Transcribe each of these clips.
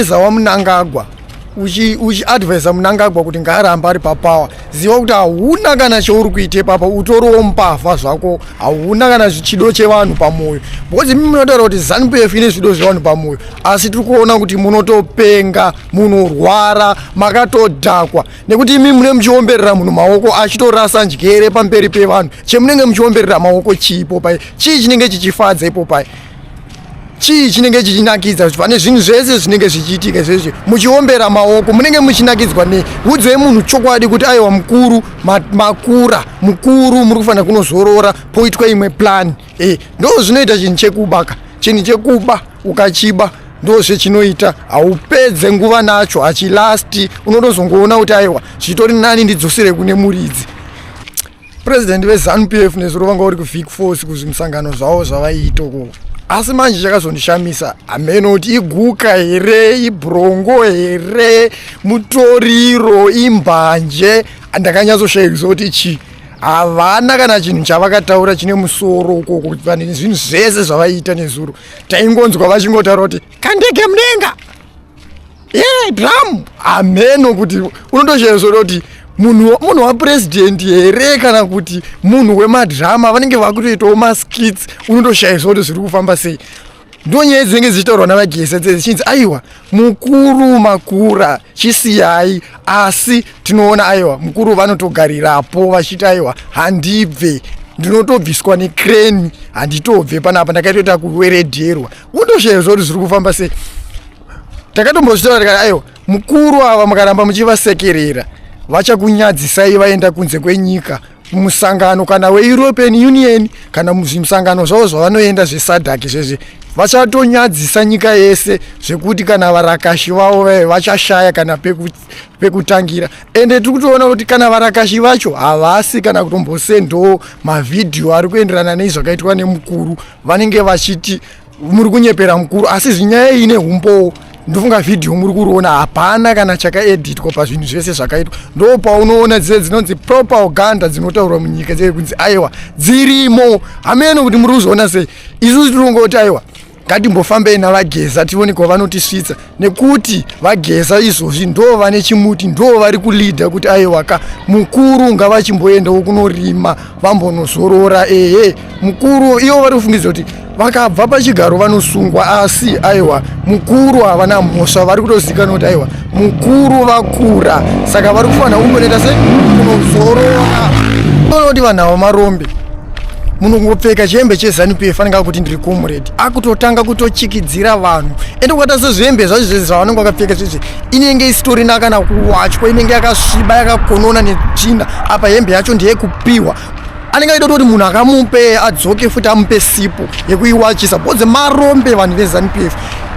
waMnangagwa, uchiadvisa Mnangagwa kuti ngaaramba ari papower, ziva kuti hauna kana chauri kuita ipapa, utoriwo mbavha zvako, hauna kana chido chevanhu pamwoyo, because imi munotaura kuti ZANU PF ine zvido zvevanhu pamwoyo, asi tiri kuona kuti munotopenga, munorwara, makatodhakwa, nekuti imi mune muchiomberera munhu maoko achitorasa njere pamberi pevanhu. Chemunenge muchiomberera maoko chiipo pai? Chii chinenge chichifadza ipo pai? Chii chinenge chichinakidza pane zvinhu zvese zvinenge zvichiitika izvezvi? Muchiombera maoko, munenge muchinakidzwa nei? Udzei munhu chokwadi kuti aiwa, mukuru, makura, mukuru, muri kufanira kunozorora, poitwa imwe plan. Ndo zvinoita chinhu chekuba ka. Chinhu chekuba, ukachiba, ndo zvechinoita, haupedze nguva nacho, hachilasti. Unotozongoona kuti aiwa, zvitori nani ndidzosere kune muridzi. Purezidendi veZANU PF nezuro vanga uri kuVic Falls kuzvimusangano zvavo zvavaiita ukoko. Asi manje chakazondishamisa, hameno kuti iguka here, ibrongo here, mutoriro, imbanje, ndakanyatsoshayikisa kuti chii. Havana kana chinhu chavakataura chine musoro ukoko. Pane zvinhu zvese zvavaiita nezuro, taingonzwa vachingotaura kuti kandege mudenga ye drum. Hameno kuti unotoshayiswa kuti munhu wapurezidendi here kana kuti munhu wemadhirama vanenge vakutoitawo maskits. Unotoshayiswa kuti zviri kufamba sei. Ndo nyaya dzinenge dzichitaurwa navaGeza, dzichinzi aiwa, mukuru, makura, chisiyai. Asi tinoona aiwa, mukuru vanotogarirapo vachiti aiwa, handibve, ndinotobviswa necrane, handitobve panapa, ndakaitoita kuweredherwa. Unotoshayiswa kuti zviri kufamba sei. Takatombozvitaura tikati aiwa, mukuru ava mukaramba muchivasekerera, vachakunyadzisai vaenda kunze kwenyika, musangano kana weEuropean Union kana muzvimusangano zvavo zvavanoenda zveSADC zvezvi, vachatonyadzisa nyika yese, zvekuti kana varakashi vavo vachashaya kana pekutangira. Ende tiri kutoona kuti kana varakashi vacho havasi kana kutombosendawo mavhidhiyo ari kuenderana neizvakaitwa nemukuru. Vanenge vachiti muri kunyepera mukuru, asi zvinyaya iyi neumbowo. Ndofunga vhidhiyo muri kuriona, hapana kana chakaedhitwa pazvinhu zvese zvakaitwa. Ndo paunoona dziye dzinonzi propaganda dzinotaurwa munyika dzee kunzi aiwa, dzirimo. Hameno kuti muri kuzoona sei. Isusu tirongoti aiwa, ngatimbofambei navaGeza tione kwavanotisvitsa, nekuti vaGeza izvozvi ndo vane chimuti, ndo vari kuleada kuti aiwa ka, mukuru ngavachimboendawo kunorima, vambonozorora. Ehe, mukuru ivo vari kufungidza kuti vakabva pachigaro vanosungwa, asi aiwa, mukuru havana mhosva. Vari kutozikanwa kuti aiwa, mukuru vakura, saka vari kufanira kumbonoita se kunozorora. Kuti vanhu ava marombe, munongopfeka chihembe cheZANU PF, anenge akuti ndiri comrade, akutotanga kutochikidzira vanhu. Ende kukaita sezvihembe zvacho zvese zvavanenge vakapfeka zvezve, inenge isitorina kana kuwachwa, inenge yakasviba, yakakonona netsvina. Apa hembe yacho ndeyekupiwa, anenge aida kuti munhu akamupe adzoke futi amupe sipo yekuiwachisa, because marombe vanhu veZANU PF.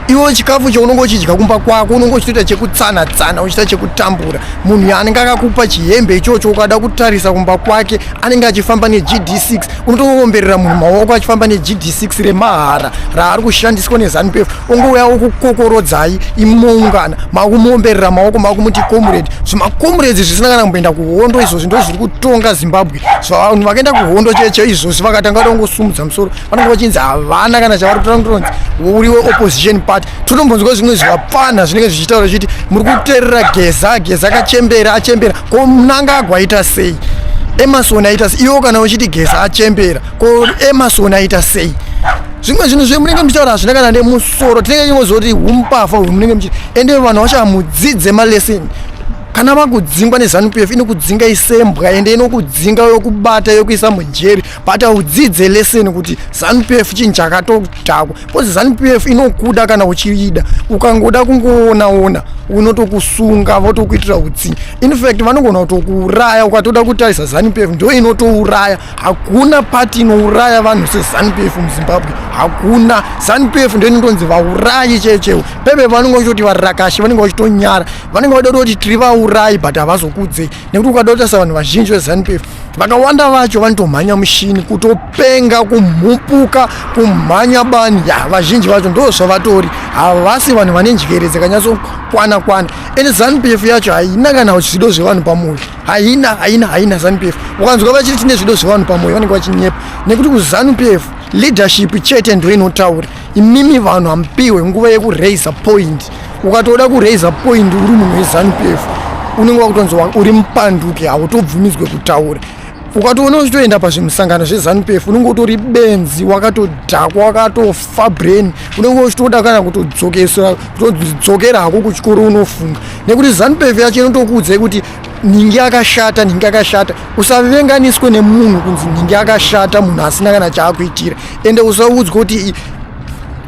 Iwe chikafu chaunonge uchidya kumba kwako unonge uchitoita chekutsana tsana, uchiita chekutambura. Munhu anenge akakupa chihembe ichocho, ukada kutarisa kumba kwake, anenge achifamba neGD6. Unotoomberera munhu maoko achifamba neGD6 remahara raari kushandiswa neZANU PF, ongouya okukokorodzai imoungana, makumuomberera maoko, makumuti comrade. Zvimacomrades zvisina kana kumboenda kuhondo izvozvi ndo zviri kutonga Zimbabwe. Vanhu vakaenda kuhondo cheche izvozvi vakatanga tongosumudza musoro, vanenge vachinzi havana kana chavari kutora, kutonzi uri weopposition party. Totombonzwa zvimwe zvivapfana zvinenge zvichitaura zvichiti muri kuteerera Geza, Geza akachembera, achembera. Ko Mnangagwa aita sei? Emmerson aita sei? Iwo kana uchiti Geza achembera, ko Emmerson aita sei? Zvimwe zvinhu zvemunenge muchitaura hazvina kana nemusoro. Tinenge chingozoti umbavha hwemunenge muchiti. Ende vanhu vacho hamudzidze malesson. Kana vakudzingwa neZANU PF, inokudzinga isembwa, ende inokudzinga yokubata, yokuisa mujeri, but haudzidze lesson kuti ZANU PF chinhu chakatodhakwa, because ZANU PF inokuda kana uchiida. Ukangoda kungoonaona, unotokusunga, votokuitira utsinye. In fact, vanogona kutokuuraya. Ukatoda kutarisa, ZANU PF ndo inotouraya. Hakuna pati inouraya vanhu seZANU PF muZimbabwe, hakuna. ZANU PF ndo inotonzi vaurayi chaivo. Pepe vanenge vachitoti varakashi, vanenge vachitonyara, vanenge vada kutoti tiri vaurayi, but havazokudzei, nekuti ukada kutarisa vanhu vazhinji veZANU PF, vakawanda vacho vanotomhanya mushini, kutopenga, kumhupuka, kumhanya bani ya. Vazhinji vacho ndo zvavatori, havasi vanhu vane njere dzakanyatsokwana kwana. Ende ZANU PF yacho haina kana zvido zvevanhu pamwoyo, haina, haina, haina. ZANU PF, ukanzwa vachiti tine zvido zvevanhu pamwoyo, vanenge vachinyepa, nekuti kuZANU PF leadership chete ndo inotaura. Imimi vanhu hamupiwe nguva yekuraisa point. Ukatoda kuraisa point uri munhu weZANU PF, unenge wakutonzi uri mupanduki, hautobvumidzwe kutaura. Ukatoona uchitoenda pazvimusangano zveZANU PF, unenge utori benzi, wakatodhakwa, wakatofa brain. Unenge uchitoda kana kutodzokesera, kutodzokera hako kuchikoro unofunga, nekuti ZANU PF yacho inotokuudzai kuti nhingi akashata, nhingi akashata. Usavenganiswe nemunhu kunzi nhingi akashata, munhu asina kana chaakuitira. Ende usaudzwa kuti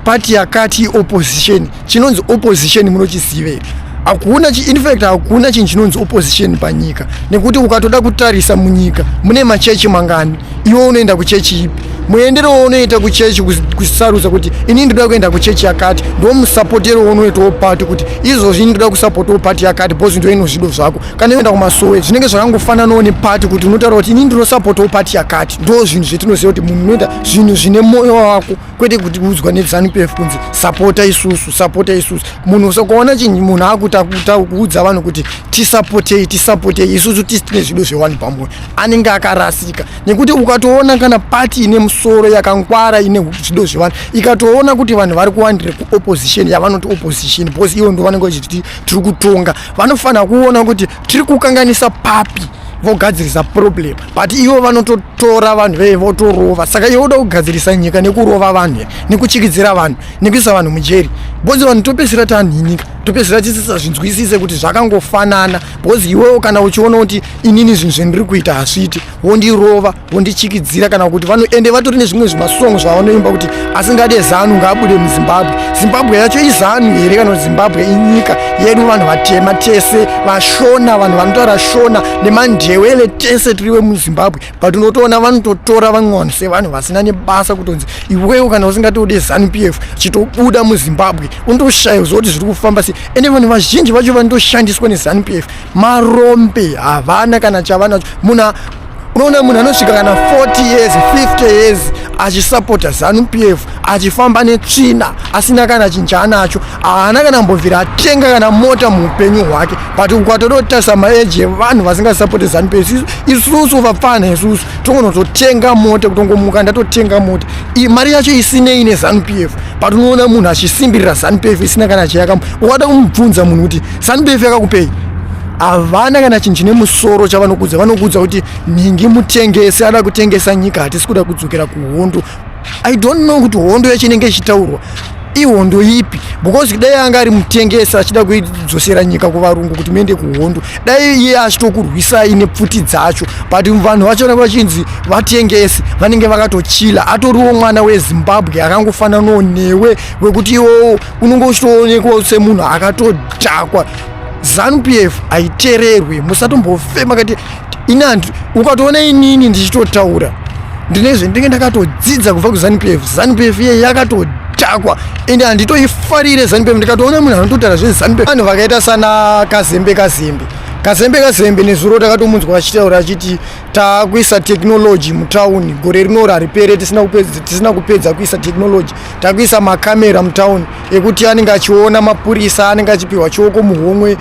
pati yakati opposition. Chinonzi opposition munochiziva here? Hakuna. In fact, hakuna chinhu chinonzi opposition panyika, nekuti ukatoda kutarisa, munyika mune machechi mangani? Iwe unoenda kuchechi ipi? Muendero waunoita kuchechi kusarudza kuti ini ndoda kuenda kuchechi yakati, ndo musapotero waunoitawo pati, kuti izvozvi ini ndoda kusapotawo pati yakati because ndo ino zvido zvako. Kana uenda kumasowe, zvinenge zvakangofananawo nepati, kuti unotaura kuti ini ndinosapotawo pati yakati. Ndo zvinhu zvetinoziva kuti munhu unoita zvinhu zvine mwoyo wako, kwete kuti udzwa neZANU PF kunzi sapota isusu, sapota isusu. Munhu usakuona chinhu, munhu akuta kuudza vanhu kuti tisapotei, tisapotei isusu, tisi tine zvido zvevanhu pamwoyo, anenge akarasika. Nekuti ukatoona kana pati ine musoro, yakangwara, ine zvido zvevanhu, ikatoona kuti vanhu vari kuwandira kuopposition, yavanoti opposition because ivo ndo vanenge vachiti tiri kutonga, vanofanira kuona kuti tiri kukanganisa papi, vogadzirisa problem. But ivo vanototora vanhu veye votorova. Saka iwe uda kugadzirisa nyika nekurova vanhu here, nekuchikidzira vanhu, nekuisa vanhu mujeri? Because vanhu topedzisira tanhinyika, topedzisira tisisazvinzwisise kuti zvakangofanana, because iwewo kana uchiona kuti inini zvinhu zvendiri kuita hazviiti, wondirova, wondichikidzira, kana kuti ende vatori nezvimwe zvimasongo zvavanoimba kuti asingade ZANU ngaabude muZimbabwe. Zimbabwe yacho iZANU here, kana kuti Zimbabwe inyika yedu vanhu vatema tese, vaShona, vanhu vanotaura Shona nemaNdewele, tese tiriwe muZimbabwe? But unotoona vanototora vamwe vanhu sevanhu vasina nebasa, kutonzi iwewo kana usingatode ZANU PF, chitobuda muZimbabwe. Unotoshaya kuti zviri kufamba sei. Ende vanhu vazhinji vacho vanotoshandiswa neZANU PF marombe, havana kana chavanacho. Munhu unoona munhu anosvika kana 40 years, 50 years achisapota ZANU PF, achifamba netsvina, asina kana chinhu chaanacho, haana kana mbobvira atenga kana mota muupenyu hwake. But ukatodotarisa maeji evanhu vasingasapoti ZANU PF, isusu vapfana, isusu togonototenga mota, kutongomuka ndatotenga mota, mari yacho isinei neZANU PF. But unoona munhu achisimbirira ZANU PF isina kana chayakamu. Ukada kumubvunza munhu kuti ZANU PF yakakupei, havana kana chinhu chine musoro chavanokudza. Vanokudza kuti nhingi mutengesi, ada kutengesa nyika, hatisi kuda kudzokera kuhondo. I don't know kuti hondo yacho inenge ichitaurwa ihondo ipi, because dai anga ari mutengesi achida kuidzosera nyika kuvarungu kuti muende kuhondo, dai iye achitokurwisai nepfuti dzacho. But vanhu vachona vachinzi vatengesi, vanenge vakatochila. Atoriwo mwana weZimbabwe akangofananawo newe, wekuti iwowo unenge uchitoonekwa semunhu akatodhakwa. ZANU PF haitererwe, musatombofema kati ini handu. Ukatoona inini ndichitotaura, ndine zvendinge ndakatodzidza kubva kuZANU PF. ZANU PF iye yakatodhakwa, ende handitoifarire ZANU PF. Ndikatoona munhu anototaura zveZANU PF, vanhu vakaita sana Kazembe, Kazembe, Kazembe, Kazembe, nezuro takatomunzwa achitaura achiti taakuisa technology mutauni, gore rino haripere tisina kupedza kuisa technology. Takuisa makamera mutauni ekuti anenge achiona mapurisa, anenge achipiwa chioko muhomwe,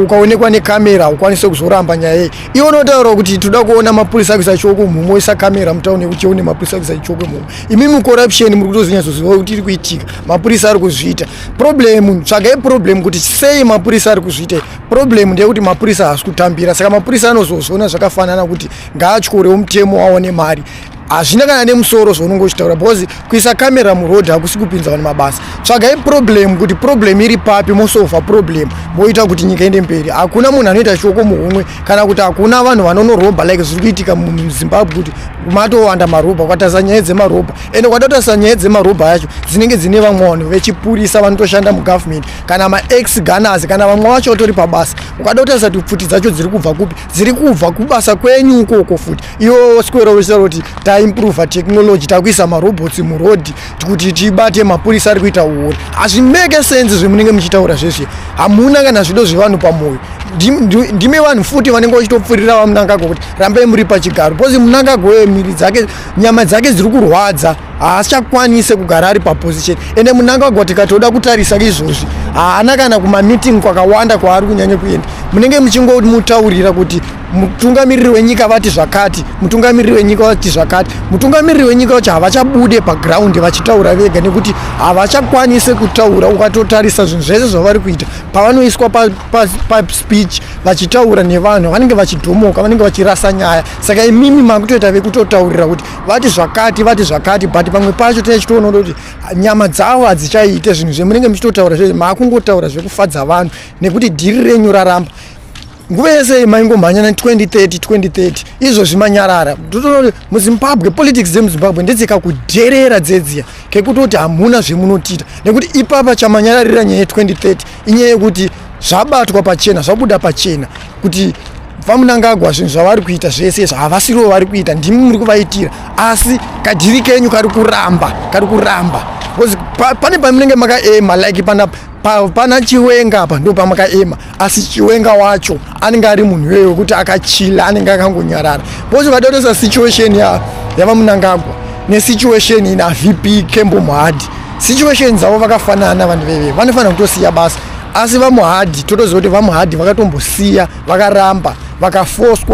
ukaonekwa nekamera ukwanise kuzoramba nyaya iyi. Iwe unotaura kuti toda kuona mapurisa akuisa chioko muhomwe, oisa kamera mutauni yekuti chione mapurisa akuisa chioko muhomwe. Imimi corruption muri kutozonyatsoziva kuti iri kuitika, mapurisa ari kuzviita. Problem, tsvagai problem kuti sei mapurisa ari kuzviita. Problem ndeyekuti mapurisa haasi kutambira, saka mapurisa anozozviona zvakafanana kuti ngaatyorewo mutemo aone mari. Hazvina kana nemusoro zvaunonge uchitaura, because kuisa kamera muroad hakusi kupinza vanhu mabasa. Tsvagai problem kuti problem iri papi, mosolva problem, moita kuti nyika ende mberi. Hakuna munhu anoita chioko muhomwe, kana kuti hakuna vanhu vanonorobha like zviri kuitika muZimbabwe, kuti matowanda marobha. Ukatarisa nyaya dzemarobha, ende ukatotarisa nyaya dzemarobha yacho, dzinenge dzine vamwe vanhu vechipurisa vanotoshanda mugovernment, kana maex gunners, kana vamwe vacho vatori pabasa. Ukada kutarisa kuti pfuti dzacho dziri kubva kupi, dziri kubva kubasa kwenyu ukoko futi. Iwo square uchitaura kuti taimprova technology, takuisa marobots muroad kuti tibate mapurisa ari kuita uori, hazvimake sense zvemunenge muchitaura zvezve. Hamuna kana zvido zvevanhu pamwoyo. Ndime vanhu futi vanenge vachitopfurira vaMnangagwa kuti rambai muri pachigaro, because Mnangagwa miri dzake, nyama dzake dziri kurwadza, haachakwanise kugara ari paposition. Ende Mnangagwa, tikatoda kutarisa izvozvi, haana kana kumameeting kwakawanda kwaari kunyanya kuenda. Munenge muchingomutaurira kuti Mutungamiriri wenyika vati zvakati, mutungamiriri wenyika vati zvakati. Mutungamiriri wenyika vacho havachabude paground vachitaura vega nekuti havachakwanise kutaura. Ukatotarisa zvinhu zvese zvavari kuita, pavanoiswa paspeech vachitaura nevanhu, vanenge vachidhomoka, vanenge vachirasa nyaya. Saka imimi makutoita vekutotaurira kuti vati zvakati, vati zvakati, but pamwe pacho tinechitoona kuti nyama dzavo hadzichaite zvinhu zvemunenge muchitotaura zve. Maakungotaura zvekufadza vanhu nekuti deal renyu raramba. Nguva yese maingomhanya na2030 2030, izvozvi manyarara. Totoona kuti muZimbabwe, politics dzemuZimbabwe ndedzekakudherera dzedziya kekutoti hamuna zvemunotiita, nekuti ipapa chamanyararira nyaya ye2030 inyaya yekuti zvabatwa pachena, zvabuda pachena kuti vaMunangagwa zvinhu zvavari kuita zvese izvo havasirivo vari kuita, ndimi muri kuvaitira. Asi kadeal kenyu kari kuramba, kari kuramba, because pane pamunenge makaema, like pana Chiwenga apa ndo pamakaema, asi Chiwenga wacho anenge ari munhu iyoyo wekuti akachila, anenge akangonyarara, because ukada kutarisa situation yavaMunangagwa nesituation ina VP Kembo Mohadi, situation dzavo vakafanana. Vanhu veve vanofanira kutosiya basa, asi vaMohadi totoziva kuti vaMohadi vakatombosiya, vakaramba, vakafoswa.